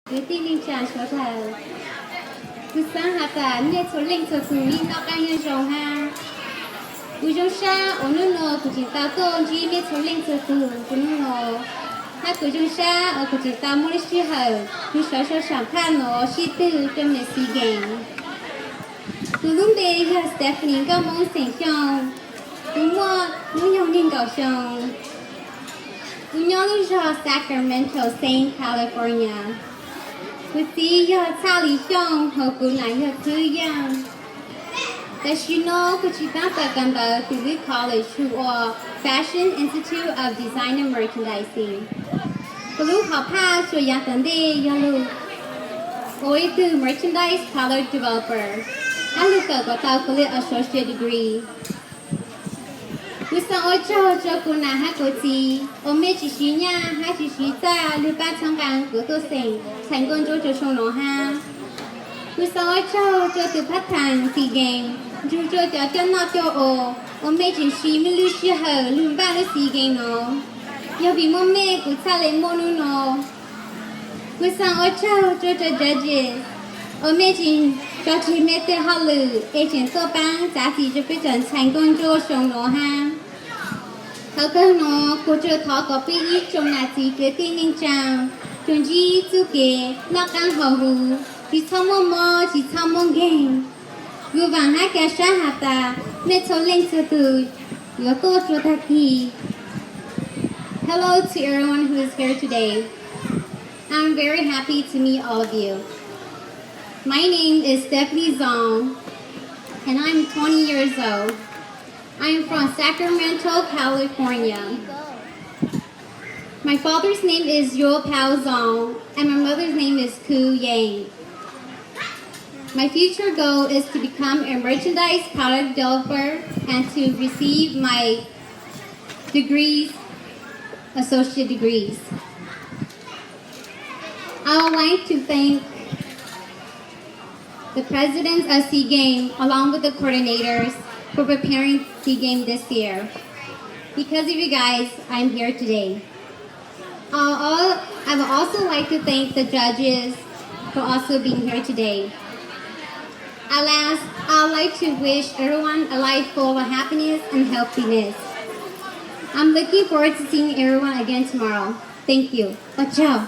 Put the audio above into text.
Kwv tij neej tsaa suav dlawg, kuv xaav has tas mej txhua leej txhua tug yeej noj qaab nyob zoo hab. Kuv zoo sab uas nub nua kuv tseem tau tuaj ntsib mej txhua leej txhua tug rua nub nua, hab kuv zoo sab uas kuv tseem tau muaj lub sij hawm nug sawv sau saam phaj nuav sib twg rua Miss SEA Games. Kuv lub npe yog Stephanie Nkauj Moob xeem Xyooj. Kuv muaj hnub nyoog neeg nkaum xyoo. Kuv nyob lub zog Sacramento Saint California. Kuv txiv yog Txhaj Lis Xyooj hos kuv nam yog Khwb Yaaj. Tam sim no kuv tseem taab tom kawm ntawv tim lub college hu ua Fashion Institute of Design and Merchandising. Kuv lub hom phaj tsuas yav tom ntej yog lug ua ib tug merchandise product developer, hab lug kawm kom tau kuv lub associate degree. Kuv xaav ua tsaug rua kuv nam hab kuv txiv uas mej tsis siv nyaj hab tsis siv txaj lug paab txhawb nqaa kuv tuaj xeem ntxhais nkauj ntsuab rua xyoo no hab. Kuv xaav ua tsaug rua tus phab thaam SEA Games nrug rua cov coj noj coj ua uas mej tseem siv mej lub sij hawm lug npaj lub SEA Games no. Yog vim muaj mej kuv txhaj le muaj nub nua. Kuv xaav ua tsaug rua cov judges uas mej tseem tso tseg mej tej hauj lwm es tseem tuaj paab txav txim rua peb cov ntxhais nkauj ntsuab xyoo no hab. Thaum kawg no kuv tsuas thov kom peb ib tsoom nam txiv kwv tij neej tsaa tsuas ntsib txuj kev noj qaab haus huv, tsis txhob muaj mob tsis txhob muaj nkeeg. Kuv vaam hab kav sab has tas mej txhua leej txhua tug yuav tuaj rua tag kis. Hello to everyone who is here today. I'm very happy to meet all of you. My name is Stephanie Zong, and I'm twenty years old. I am from Sacramento, California. My father's name is Yul Pao Zong, and my mother's name is Ku Yang. My future goal is to become a merchandise product developer and to receive my degrees, associate degrees. I would like to thank the presidents of SEA Games, along with the coordinators, for preparing SEA Games this year. Because of you guys, I'm here today. I'll al-, I would also like to thank the judges for also being here today. At last, I'd like to wish everyone a life full of happiness and healthiness. I'm looking forward to seeing everyone again tomorrow. Thank you. Ua tsaug.